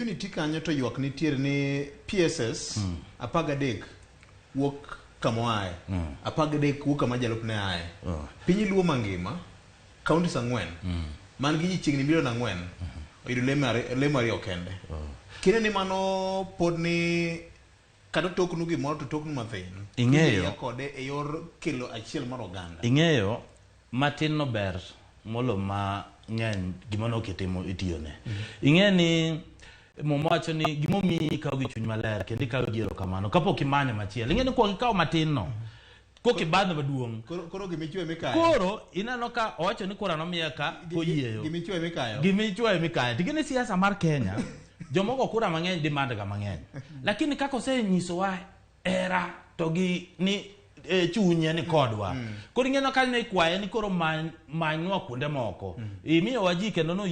Unity kanyo to ywak nitiere ni PSS 13 wuok kama oaye, 13 wuok kama jalupne aye. Piny Luo mangima, counties 4 man gi ji chiegni milion 4 oyudo lemo 2 kende. Kine ni mano pod ni kata toknu gimoro to toknu mathin. Ing'eyo. Ing'iyo kode e yor kelo achiel mar oganda. Ing'eyo matin no ber molo ma ng'eny gima nok itimo itiyone. Ing'e ni Muma wacho ni gimomiyi ikaw gi chuny maler kendo ikaw gi erokamano kapok imanyo machielo. Ing'e ni kuong ikaw matin no koka ibadho maduong'. Koro gimichwe mikayo. Koro ineno ka owacho ni kura nomiye ka koyieyo. Gimichwe mikayo. Gimichwe mikayo. Tigine siasa mar Kenya jomogo kura mang'eny demand ga mang'eny. Lakini kaka osenyisowa hera to gi ni e, chunye ni kodwa. Koro ing'eno ka ne ikwaye ni koro manynwa kuonde moko. Imiyowa ji kendo no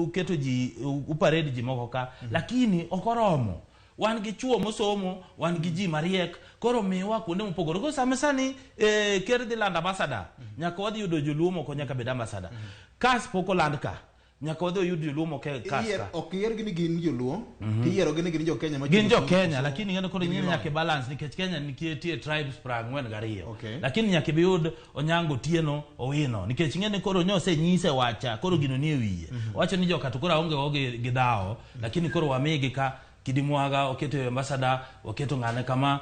uketo ji uparade ji moko ka. Lakini ok oromo. Wan gi chuo mosomo, wan gi ji mariek, koro miwa kuonde mopogore. Koro sama sani ker dhi lando ambassador, nyaka wadhi yudo joluo moko nyaka bed ambassador. Kas pok oland ka, nyaka wadhi oyud joluo moko e kas ka. Ok yiergi ni gin joluo, tiyierogi ni gin jo Kenya ma Gin jo Kenya, lakini ing'e ni koro ing'e ni nyaka balance nikech Kenya nitie tribes 42. Lakini nyaka ibiyud Onyango Otieno Owino nikech ing'e ni koro nyosenyise wacha, koro gino nie wiye. Owacho ni joka to koro aonge go gi dhawo, lakini koro wamigi ka Kidi Mwaga oketo e ambassador, waketo ng'ane kama,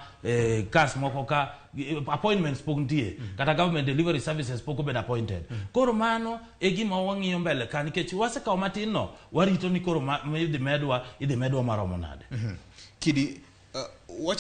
kas moko ka, appointments pok nitie, kata government delivery services pok obedo appointed. Koro mano e gima wang'iyo mbele ka nikech wasekawo matin no, warito ni koro ma idhi medwa, idhi medwa maromo nade. Kidi, wach